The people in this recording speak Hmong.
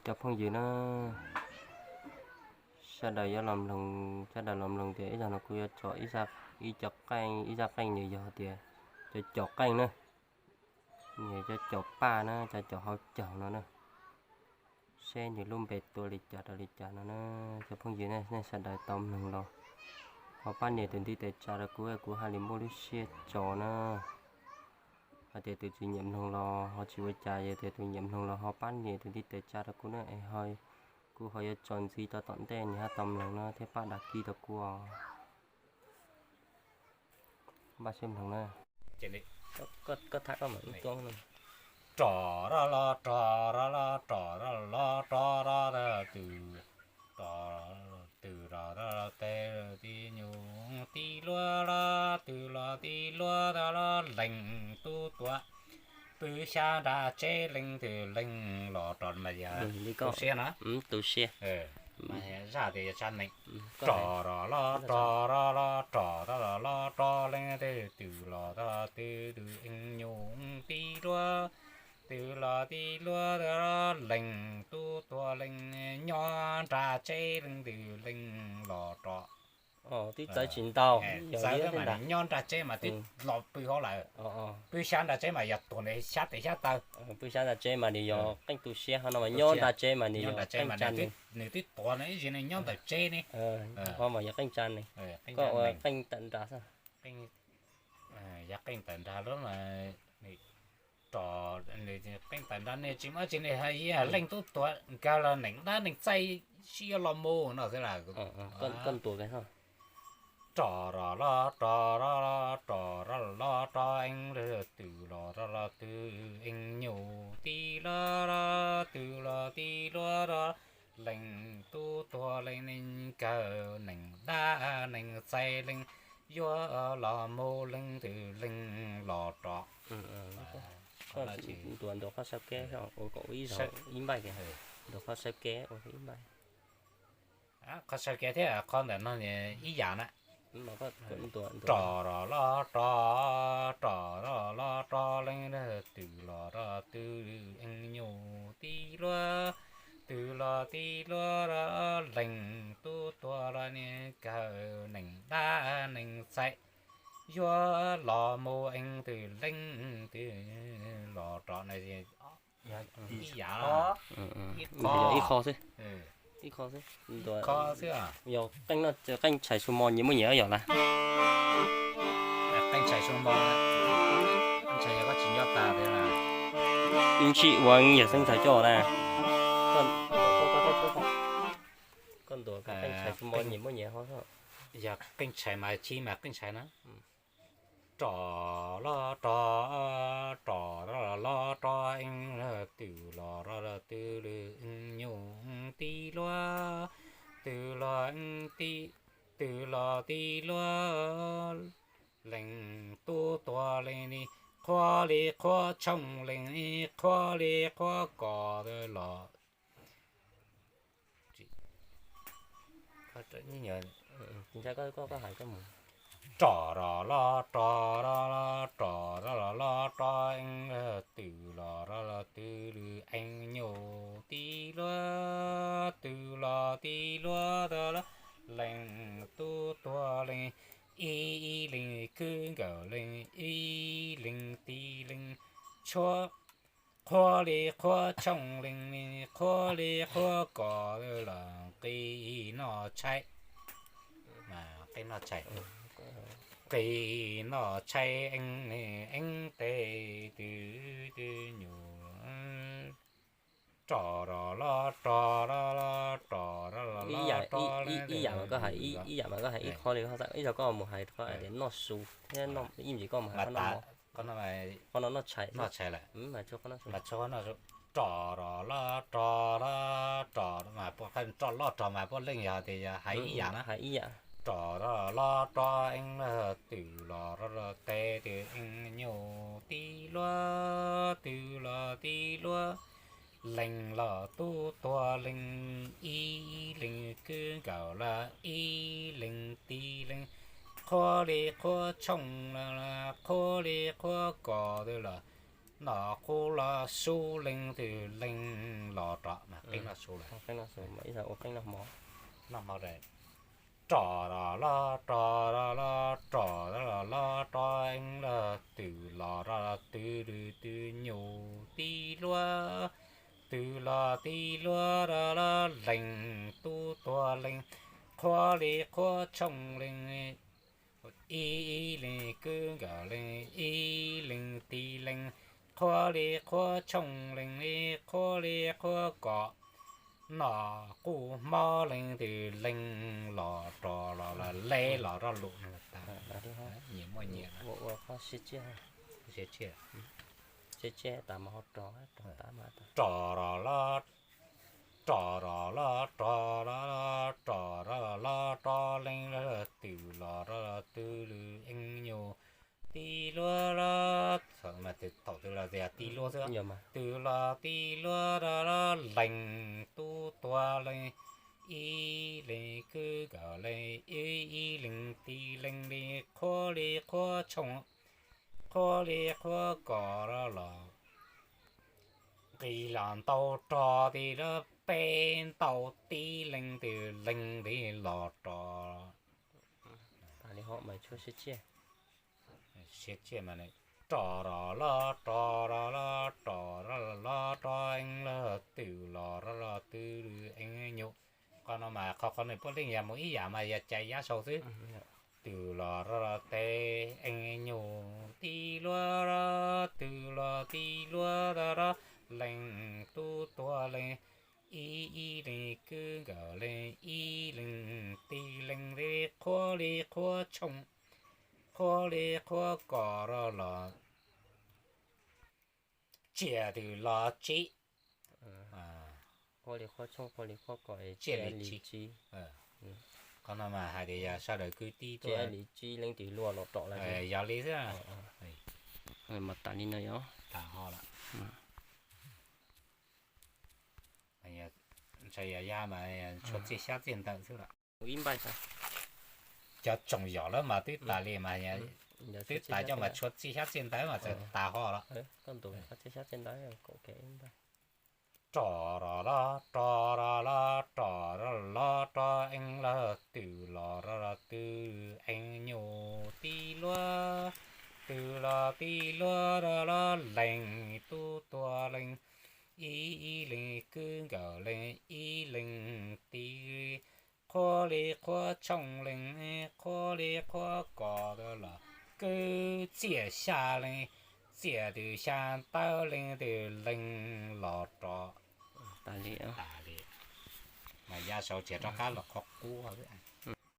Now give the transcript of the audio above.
Cov phooj ywg na, sawv daws yuav los mloog, sawv daws los mloog tias ib zaug no kuv yuav tso ib zaj, ib co qeej, ib zaj qeej nws yog tias cov caum qeej na, nws yog cov caum paj na, cov caum hauv caug no na, seb nws lub npe tua li cas rau li cas no na. Cov phooj ywg nej sawv daws tau mloog los ho pab nias tus ntiv tes tsa rau kuv, kuv haj li muaj lub siab tso na. Hais tias tus tsis nyiam mloog los ho tsis ua cas, yog tias tus nyiam mloog los ho pab nias tus ntiv tes tsa rau kuv na, es kuv ho yuav tso ntxiv rau tom ntej nws ho tau mloog na thiab pab đăng ký rau kuv os. Npaj siab mloog na. Koj tham koj mam li tuaj. Rov rov los rov rov los rov rov los rov rov twm, rov twm rov rov los tes tib nyuj tib luag los twm los tib luag los leeg tub tuag, pw xyab nram tsev leeg twm leeg los rov mas yog tu siab no. Tu siab. Zaj tias yog tsab nees. Rov rov los rov rov los rov rov los rov leeg twm los rov twm twm nyuj tib luag, twm los tib luag leeg tub tuag leeg nyob nram tsev leeg twm leeg los rov. Twb txawv tsis ntau, txawv mas nyob nram tsev mas twb los pw hauv lawm. Pw xyab nram tsev mas yog tuag nws xyab tes xyab taw. Pw xyab nram tsev mas nws yog qeej tu siab, ho no mas nyob nram tsev mas nws yog qeej tsa nees. Nws twb tuag no ib zig nws nyob ntawm tsev ne. Ho mas yog qeej tsa nees. Koj ua qeej tawm nrad xwb. Yog qeej tawm nrad lub mas rov, qeej tawm nrad ne tsis muaj tsi ne, yog leej tub tuag nkag los nees dab nees txaij sib yuav los mus no xwb las. Koj ntuas rov rov los rov rov los rov rov los rov eeb, twm los rov los twm eeb nyuj tib luag, twm los tib luag rov, leej tub tuag leej nees kawg nees dab nees txaij leej yuav los mus leej twm leej los rov. Ntuas ntuas qhov sau kev ua kom ib zaug ib npaij kiag. Ntuas qhov sau kev ua ib npaij. Qhov sau kev thiab qhov ntawm no ib yam na. Rov rov los rov, rov rov los rov leej, twm los rov twm eeb nyuj tib luag, twm los tib luag rov, leej tub tuag los nees kawg nees dab nees txaij yuav los mus eeb twm leej twm los rov na. Ib yam, ib qho xwb. Ib qho xwb. Yog qeej tshais su mo nyias muaj nyias yom na. Qeej tshais su mo, ntshai yog koj tsis nco tas tias ntshai ua yog xeeb ntxhais coj na. Koj ntuas qeej tshais su mo nyias muaj nyias ho. Yog qeej tshais mas chib mas qeej tshais na. Rov los rov, rov los rov eeb, twm los rov twm eeb nyuj tib luag, twm los tib, twm los tib luag, leej tub tuag leej li qhuab li qhuab tshooj leej li qhuab li qhuab kom twb los. Rov rov los rov, rov rov los rov eeb, twm los rov los twm lwm eeb nyuj tib luag, twm los tib luag, leej tub tuag leej, ib leej kwv nkaus leej, ib leej tib leej tshuab, qhuab li qhuab tshooj leej li qhuab li qhuab kom los qi noj tshais, qi noj tshais, qi noj tshais eeb, eeb tes twm twm nyuj, rov rov los rov, rov rov los rov. Ib yam mas koj hais ib qho li, ib zaug koj mus hais qhov tias noj su thiab ib ntsis koj mus hais qhov no, noj tshais, mas tshua qhov noj su. Rov rov los rov, rov mas puav, rov los rov mas puav leej yog tias yog hais ib yam na, hais ib yam. Rov rov los rov eeb, twm los rov los tes twm eeb nyuj tib luag, twm los tib luag, leej los tub tuag leej, ib leej kwv nkaus los ib leej tib leej, qhuab li qhuab tshooj los qhuab li qhuab kom twb los, noj qub los su leej twm leej los rov. Qeeb los su lawm. Ib zaug ua qeeb noj hmo. Noj hmo. Rov los los, rov los los, rov los los, rov eeb los, twm los rov los, twm lwm twm nyuj tib luag, twm los tib luag rov los, lees tub tuag lees, qhuav li qhuav tshooj lees, ib ib lees kwv nkawm lees, ib lees tib lees, qhuav li qhuav tshooj lees li, qhuav li qhuav kom, noj quj hmo lees twm lees los rov los, lees los rov lus. Nyias muaj nyias. Rov los los, rov los los, rov los los, rov lees los, twm los rov los, twm lwm eeb nyuj tib luag los, thaum twg los tias tib luag xwb, twm los tib luag rov los, lees tub tuag lees, ib lees kwv nkawm lees, ib ib lees tib lees li, qhuav li qhuav tshooj, qhuav li qhuav kom rov los, nqis los ntau rog ti lawm, peb ntau tib lees twm lees li los rov. Siab tsiaj mas, rov los los, rov los los, rov los los, rov eeb los, twm los rov los, twm lwm eeb nyuj. Qhov no mas qhov qhov nws puav leej yog mus ib yam mas yog cais yab sau xwb. Twm los rov los, twm eeb nyuj tib luag los, twm los tib luag rov los, lees tub tuag lees, ib ib lees kwv nkawm lees, ib lees tib lees li, qhuav li qhuav tshooj, qhuav li qhuav kom rov los, tsiaj twm los tsib. Qhuav li qhuav tshooj, qhuav li qhuav kom, tsiaj li tsib. Qhov no mas hais tias yog sawv daws kwv tib tuaj, tsiaj li tsib leej twm luag los rov lawm. Yog li xwb. Mas tas li no yog tas ho lawm. Ntshe yog yaj mas tshuav txiaj xyab txiaj ntawv xwb lawm. Ib npaij, cov tsoom yom lawm mas twb tas li mas, twb tas coj mas tshuav txiaj xyab txiaj ntawv mas txawm tas ho lawm. Rov los los, rov los los, rov los los, rov eeb los, twm los rov los, twm eeb nyuj tib luag, twm los tib luag rov los, lees tub tuag lees, ib ib lees kwv nkawm lees, ib lees tib, qhuav li qhuav tshooj lees, qhuav li qhuav kom rov los, kwv txiaj xya lees, txiaj twm xya ntawv lees twm lees los rov. Tas li. Mas yaj sau tsis rov qab los qhov qub xwb.